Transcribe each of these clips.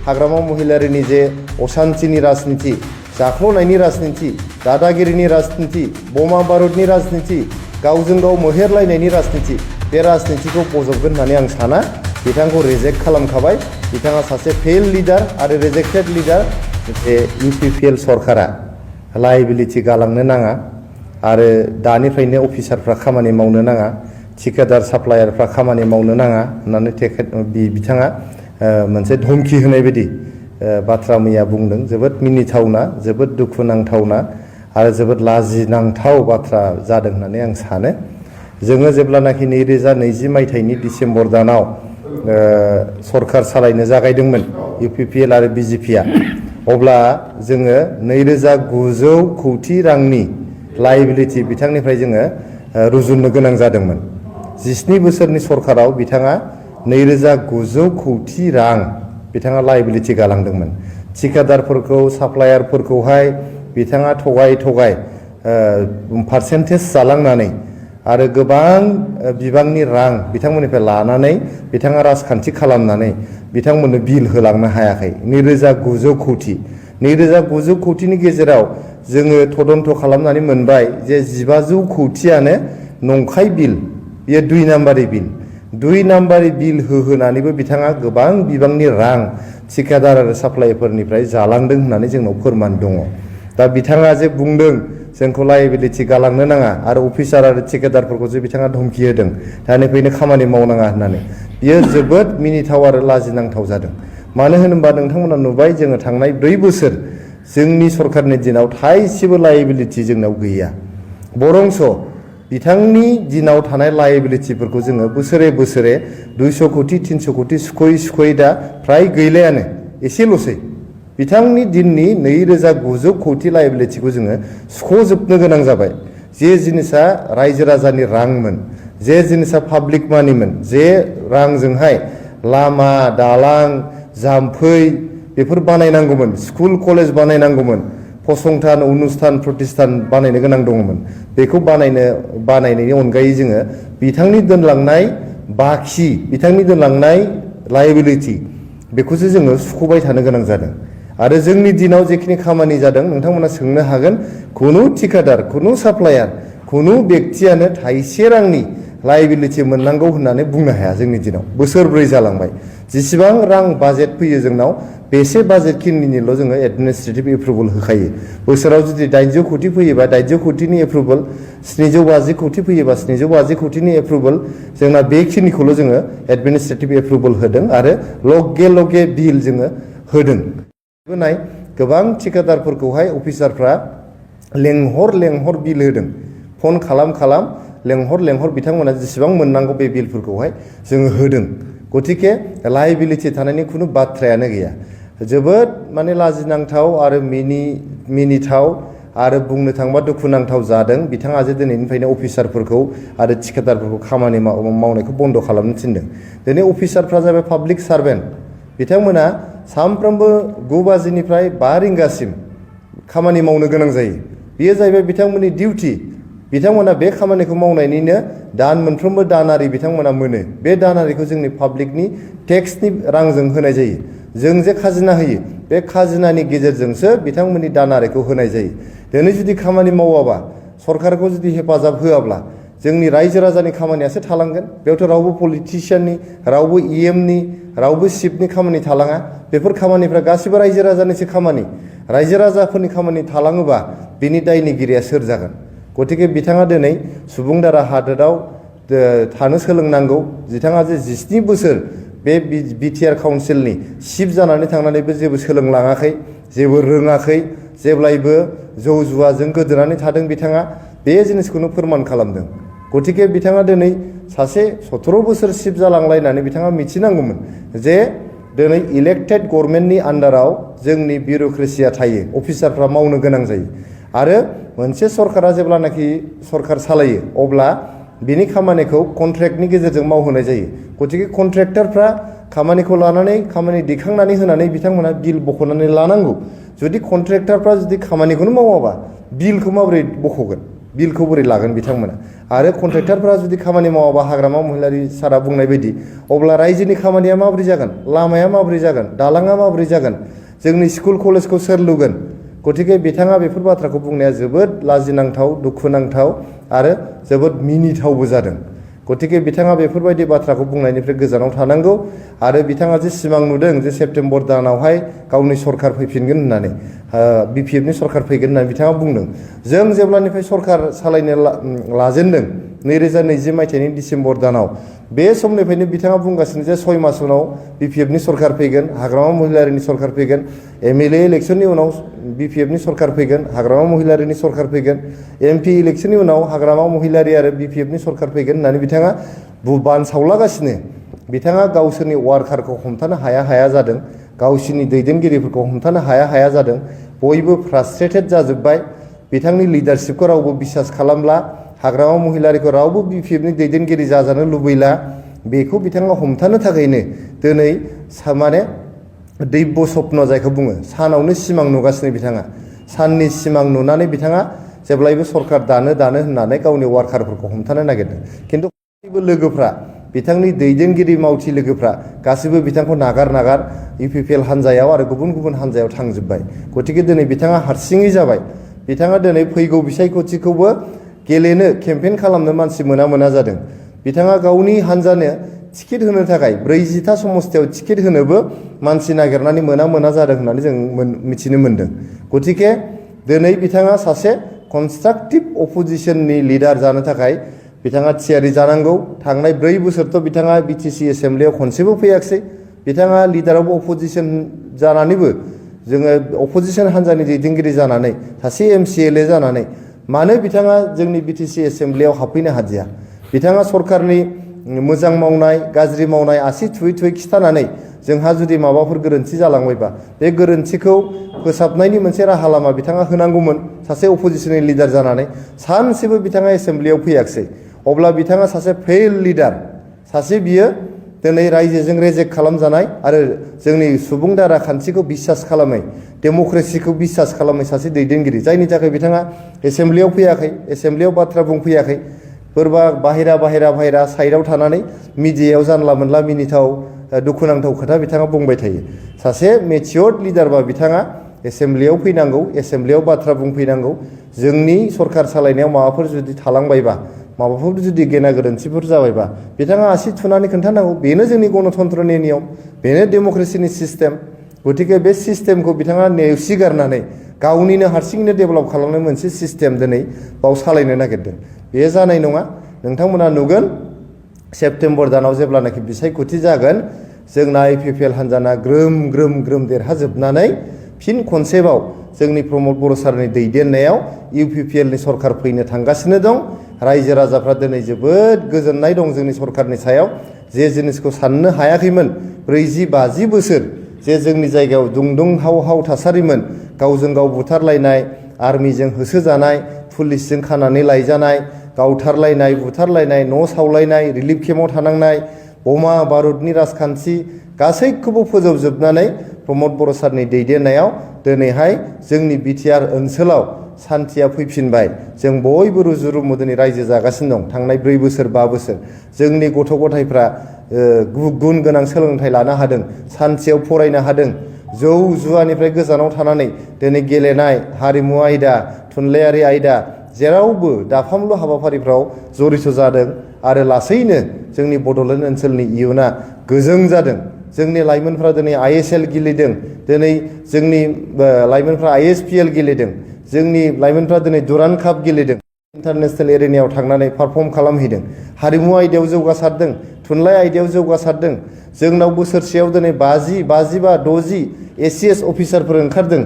हाग्रामा महिलारिनि जे असान्तिनि राजनिति, जाख्ल'नायनि राजनिति, दादागिरिनि राजनिति, बमा बारुदनि राजनिति, गावजों गाव मोहेरलायनायनि राजनिति, बे राजनितिखौ बजबगोन होननानै आं साना। बिथांखौ रिजेक्ट खालामखाबाय। बिथाङा सासे फेल लिडार आरो रिजेक्टेड लिडार। जे UPPL सरकारा लायबिलिटि गालांनो नाङा आरो दानिफ्रायनो अफिसारफ्रा खामानि मावनो नाङा, ठिकादार साप्लायारफ्रा खामानि मावनो नाङा होननानै बिथाङा मोनसे धमकी होनाय बायदि बाथ्रा मैया बुंदों। जोबोद मिनिथावना, जोबोद दुखुनांथावना आरो जोबोद लाजिनांथाव बाथ्रा जादों होननानै आं सानो। जोङो जेब्लानाखि 2020 मायथाइनि डिसेम्बर दानाव सरकार सालायनो जागायदोंमोन UPPL आरो BJPआ, अब्ला जोङो 2,900 कौटि रांनि लायबिलिटि बिथांनिफ्राय जोङो रुजुननो गोनां जादोंमोन। 17 बोसोरनि सरकाराव बिथाङा 2,900 कौटि रां बिथाङा लायबिलिटि गालांदोंमोन। ठिकादारफोरखौ, साप्लायारफोरखौहाय बिथाङा थगाय पार्सेन्टेज जालांनानै आरो गोबां बिबांनि रां बिथांमोननिफ्राय लानानै बिथाङा राजखान्थि खालामनानै बिथांमोननो बिल होलांनो हायाखै। 2,900 कौटि 2,900 कौटिनि गेजेराव जोङो तदन्त खालामनानै मोनबाय जे 1,500 कौटियानो नंखाय बिल, बेयो 2 नाम्बारि बिल। 2 नाम्बारि बिल होहोनानैबो बिथाङा गोबां बिबांनि रां ठिकादार आरो साप्लायरफोरनिफ्राय जालांदों होननानै जोंनाव फोरमान दङ। दा बिथाङा जे बुंदों जोंखौ लायबिलिटि गालांनो नाङा आरो अफिसार आरो ठिकादारफोरखौ जे बिथाङा धमकी होदों दानिफ्रायनो खामानि मावनाङा होननानै, बियो जोबोद मिनिथाव आरो लाजिनांथाव जादों। मानो होनोबा नोंथांमोना नुबाय जोङो थांनाय 4 बोसोर जोंनि सरकारनि दिनाव थाइसेबो लायबिलिटि जोंनाव गैया। बरंस बिथांनि दिनाव थानाय लायबिलिटिफोरखौ जोङो बोसोरे 200 कौटि 300 कौटि सुख'यै दा फ्राय गैलायानो, एसेल'सै। बिथांनि दिननि 2,900 कौटि लायबिलिटिखौ जोङो सुख'जोबनो गोनां जाबाय। जे जिनिसा रायजो राजानि रांमोन, जे जिनिसा पाब्लिक मानिमोन, जे रांजोंहाय लामा, दालां, जाम्फै बेफोर बानायनांगौमोन, स्कुल कलेज बानायनांगौमोन, फसंथान, अनुस्थान, प्रतिष्ठान बानायनो गोनां दङमोन। बेखौ बानायनायनि अनगायै जोङो बिथांनि दोनलांनाय बाखि, बिथांनि दोनलांनाय लायबिलिटि बेखौसो जोङो सुख'बाय थानो गोनां जादों। आरो जोंनि दिनाव जेखिनि खामानि जादों नोंथांमोना सोंनो हागोन, खुनु ठिकादार, खुनु साप्लायार, खुनु बेक्तियानो थाइसे रांनि लायबिलिटि मोननांगौ होननानै बुंनो हाया। जोंनि दिनाव बोसोरब्रै जालांबाय। जेसेबां रां बाजेट फैयो जोंनाव, बेसे बाजेटखिनिनिल' जोङो एडमिनिस्ट्रेटिभ एप्रुभेल होखायो। बोसोराव जुदि 800 कौटि फैयोबा 800 कौटिनि एप्रुभेल, 750 कौटि फैयोबा 750 कौटिनि एप्रुभेल, जोंना बेखिनिखौल' जोङो एडमिनिस्ट्रेटिभ एप्रुभेल होदों आरो लगे बिल जोङो होदों। नाय गोबां ठिकादारफोरखौहाय अफिसारफ्रा लेंहर बिल होदों। फन खालाम लेंहर बिथांमोना जेसेबां मोननांगौ बे बिलफोरखौहाय जोङो होदों। गतिके लायबिलिटि थानायनि खुनु बाथ्रायानो गैया। जोबोद माने लाजिनांथाव आरो मिनिथाव आरो बुंनो थांबा दुखुनांथाव जादों। बिथाङा जे दिनैनिफ्रायनो अफिसारफोरखौ आरो ठिकादारफोरखौ खामानि मावनायखौ बन्द खालामनो थिनदों। दिनै अफिसारफ्रा जाबाय पाब्लिक सार्भेन्ट। बिथांमोना सानफ्रोमबो 9 बाजिनिफ्राय 5 रिंगासिम खामानि मावनो गोनां जायो। बेयो जाहैबाय बिथांमोननि डिउटि। बिथांमोना बे खामानिखौ मावनायनिनो मोनफ्रोमबो दानारि बिथांमोना मोनो। बे दानारिखौ जोंनि पाब्लिकनि टेक्सनि रांजों होनाय जायो। जों जे खाजिना होयो, बे खाजिनानि गेजेरजोंसो बिथांमोननि दानारिखौ होनाय जायो। दिनै जुदि खामानि मावाबा, सरकारखौ जुदि हेफाजाब होआब्ला जोंनि रायजो राजानि खामानियासो थालांगोन। बेयावथ' रावबो पलिटिशियाननि, रावबो EMनि, रावबो चिफनि खामानि थालाङा। बेफोर खामानिफ्रा गासिबो रायजो राजानिसो खामानि। रायजो राजाफोरनि खामानि थालाङोबा बिनि दायनिगिरिया सोर जागोन? गतिके बिथाङा दिनै सुबुं दारा हादोराव थानो सोलोंनांगौ। बिथाङा जे 17 बोसोर बे BTR काउन्सिलनि चिफ जानानै थांनानैबो जेबो सोलोंलाङाखै, जेबो रोङाखै, जेब्लायबो जौ जुवाजों गोदोनानै थादों। बिथाङा बे जिनिसखौनो फोरमान खालामदों। गतिके बिथाङा दिनै सासे 17 बोसोर चिफ जालांलायनानै बिथाङा मिथिनांगौमोन जे दिनै इलेक्टेड गभर्नमेन्टनि आन्डाराव जोंनि बिउर'क्रेसिया थायो, अफिसारफ्रा मावनो गोनां जायो। आरो मोनसे सरकारा जेब्लानाखि सरकार सालायो अब्ला बिनि खामानिखौ कन्ट्रेक्टनि गेजेरजों मावहोनाय जायो। गतिके कन्ट्रेक्टरफ्रा खामानिखौ लानानै, खामानि दैखांनानै होनानै बिथांमोना बिल बख'नानै लानांगौ। जुदि कन्ट्रेक्टरफ्रा जुदि खामानिखौनो मावाबा बिलखौ माबोरै बख'गोन? बिलखौ बोरै लागोन बिथांमोना आरो कन्ट्रेक्टरफोरा जुदि खामानि मावाबा हाग्रामा महिलारि सारा बुंनाय बायदि अब्ला रायजोनि खामानिया माबोरै जागोन लामाया माबोरै जागोन दालाङा माबोरै जागोन जोंनि स्कुल कलेजखौ सोर लुगोन गतिके बिथाङा बेफोर बाथ्राखौ बुंनाया जोबोद लाजिनांथाव दुखुनांथाव आरो जोबोद मिनिथावबो जादों गतिके बिथाङा बेफोरबायदि बाथ्राखौ बुंनायनिफ्राय गोजानाव थानांगौ आरो बिथाङा जे सिमां नुदों जे सेप्तेम्बर दानावहाय गावनि सरखार फैफिनगोन होननानै बिपिएफनि सरखार फैगोन होननानै बिथाङा बुंदों जों जेब्लानिफ्राय सरखार सालायनो लाजेनदों 2020 मायथाइनि डिसेम्बर दानाव बे समनिफ्रायनो बिथाङा बुंगासिनो जे 6 मास उनाव बिपिएफनि सरखार फैगोन हाग्रामा महिलारिनि सरखार फैगोन एमएलए इलेक्सननि उनाव बिपिएफनि सरखार फैगोन हाग्रामा महिलारिनि सरखार फैगोन एमपि इलेक्सननि उनाव हाग्रामा महिलारि आरो बिपिएफनि सरखार फैगोन होननानै बिथाङा बानसावलागासिनो बिथाङा गावसोरनि वार्कारखौ हमथानो हाया जादों गावसोरनि दैदेनगिरिफोरखौ हमथानो हाया जादों बयबो फ्रास्ट्रेटेड जाजोब्बाय बिथांनि लिडारशिपखौ रावबो बिसास खालामला हाग्रामा महिलारिखौ रावबो बिपिएफनि दैदेनगिरि जाजानो लुबैला बेखौ बिथाङा हमथानो थाखायनो दिनै माने दैब्य स्वप्न जायखौ बुङो सानावनो सिमां नुगासिनो बिथाङा साननि सिमां नुनानै बिथाङा जेब्लायबो सरखार दानो होननानै गावनि वार्कारफोरखौ हमथानो नागिरदों खिन्थु गासैबो लोगोफ्रा बिथांनि दैदेनगिरि मावथि लोगोफ्रा गासैबो बिथांखौ नागार इउपिपिएल हान्जायाव आरो गुबुन हान्जायाव थांजोब्बाय गतिके दिनै बिथाङा हारसिङै जाबाय बिथाङा दिनै फैगौ बिसायख'थिखौबो गेलेनो केम्पेइन खालामनो मानसि मोना जादों बिथाङा गावनि हान्जानो टिकेट होनो थाखाय 40टा समस्थियाव टिकेट होनोबो मानसि नागिरनानै मोना जादों होननानै जों मिथिनो मोन्दों गतिके दिनै बिथाङा सासे कनस्ट्राक्टिभ अपोजिशननि लिडार जानो थाखाय बिथाङा थियारि जानांगौ थांनाय 4 बोसोरथ' बिथाङा बिटिसि एसेम्ब्लियाव खनसेबो फैयाखिसै बिथाङा लिडार अफ अपोजिशन जानानैबो जोङो अपोजिशन हान्जानि दैदेनगिरि जानानै सासे एमसिएलए जानानै मानो बिथाङा जोंनि बिटिसि एसेम्ब्लियाव हाबफैनो हादिया बिथाङा सरकारनि मोजां मावनाय गाज्रि मावनाय आसि थुयै खिथानानै जोंहा जुदि माबाफोर गोरोन्थि जालांबायबा बे गोरोन्थिखौ फोसाबनायनि मोनसे राहा लामा बिथाङा होनांगौमोन सासे अपोजिशननि लिडार जानानै सानसेबो बिथाङा एसेम्ब्लियाव फैयाखिसै अब्ला बिथाङा सासे फेल लिडार सासे बियो दिनै रायजोजों रेजेक्ट खालामजानाय आरो जोंनि सुबुं दारा खान्थिखौ बिसास खालामै डेम'क्रेसिखौ बिसास खालामै सासे दैदेनगिरि जायनि थाखाय बिथाङा एसेम्ब्लियाव फैयाखै एसेम्ब्लियाव बाथ्रा बुंफैयाखै बोरबा बाहेरा साइडआव थानानै मिडियायाव जानला मोनला मिनिथाव दुखुनांथाव खोथा बिथाङा बुंबाय थायो सासे मेचियर्ड लिडारबा बिथाङा एसेम्ब्लियाव फैनांगौ एसेम्ब्लियाव बाथ्रा बुंफैनांगौ जोंनि सरखार सालायनायाव माबाफोर जुदि थालांबायबा माबाफोर जुदि गेना गोरोन्थिफोर जाबायबा बिथाङा आसि थुनानै खोन्थानांगौ बेनो जोंनि गणतन्त्रनि नियम बेनो डेम'क्रेसिनि सिस्टेम गतिके बे सिस्टेमखौ बिथाङा नेवसिगारनानै गावनिनो हारसिङैनो डेभेलप खालामनाय मोनसे सिस्टेम दिनै बाव सालायनो नागिरदों बे जानाय नङा नोंथांमोना नुगोन सेप्तेम्बर दानाव जेब्लानाखि बिसायख'थि जागोन जोंना इउपिपिएल हान्जाना ग्रोम देरहाजोबनानै फिन खनसेबाव जोंनि प्रमद बर' सारनि दैदेननायाव इउपिपिएलनि सरखार फैनो थांगासिनो दं रायजो राजाफ्रा दिनै जोबोद गोजोननाय दं जोंनि सरखारनि सायाव जे जिनिसखौ साननो हायाखैमोन 40-50 बोसोर जे जोंनि जायगायाव दुंहाव थासारिमोन गावजों गाव बुथारलायनाय आर्मिजों होसोजानाय पुलिसजों खानानै लायजानाय गावथारलायनाय बुथारलायनाय न' सावलायनाय रिलिफ केम्पआव थानांनाय बमा बारुदनि राजखान्थि गासैखौबो फोजोबजोबनानै प्रमद बर' सारनि दैदेननायाव दिनैहाय जोंनि बिटिआर ओनसोलाव सान्थिया फैफिनबाय जों बयबो रुजु रुमु दिनै रायजो जागासिनो दं थांनाय 4 बोसोर 5 बोसोर जोंनि गथ' गथायफ्रा गुन गोनां सोलोंथाइ लानो हादों सान्थियाव फरायनो हादों जौ जुवानिफ्राय गोजानाव थानानै दिनै गेलेनाय हारिमु आयदा थुनलाइयारि आयदा जेरावबो दाफामलु हाबाफारिफ्राव जरित जादों आरो लासैनो जोंनि बड'लेण्ड ओनसोलनि इयुना गोजों जादों जोंनि लाइमोनफ्रा दिनै आइएसएल गेलेदों दिनै जोंनि लाइमोनफ्रा आइएसपिएल गेलेदों जोंनि लाइमोनफ्रा दिनै दुरान्ड काप गेलेदों इन्टारनेशनेल एरेनायाव थांनानै पारफर्म खालामहैदों हारिमु आयदायाव जौगासारदों थुनलाइ आयदायाव जौगासारदों जोंनाव बोसोरसेयाव दिनै 50-60 एसिएस अफिसारफोर ओंखारदों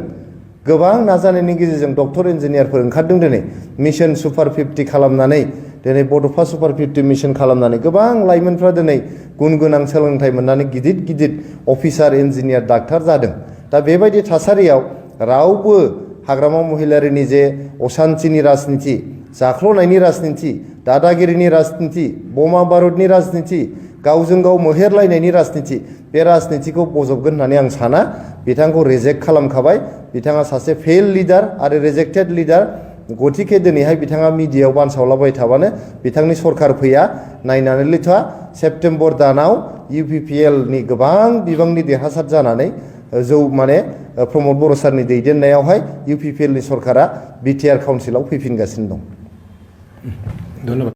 गोबां नाजानायनि गेजेरजों डक्टर इन्जिनियारफोर ओंखारदों दिनै मिशन सुपार 50 खालामनानै दिनै बड'फा सुपार 50 मिशन खालामनानै गोबां लाइमोनफ्रा दिनै गुन गोनां सोलोंथाइ मोननानै गिदिर अफिसार इन्जिनियार डाक्टार जादों दा बेबायदि थासारियाव रावबो हाग्रामा महिलारिनि जे असान्तिनि राजनिति जाख्ल'नायनि राजनिति दादागिरिनि राजनिति बमा बारुदनि राजनिति गावजों गाव मोहेरलायनायनि राजनिति बे राजनितिखौ बजबगोन होननानै आं साना बिथांखौ रिजेक्ट खालामखाबाय बिथाङा सासे फेल लिडार आरो रिजेक्टेड लिडार गतिके दिनैहाय बिथाङा मिडियायाव बानसावलाबाय थाबानो बिथांनि सरकार फैया नायनानै लैथोआ सेप्तेम्बर दानाव UPPL नि गोबां बिबांनि देरहासार जानानै माने प्रमद बर' सारनि दैदेननायावहाय UPPL नि सरकारा BTR काउन्सिलाव फैफिनगासिनो दं। धन्यबाद।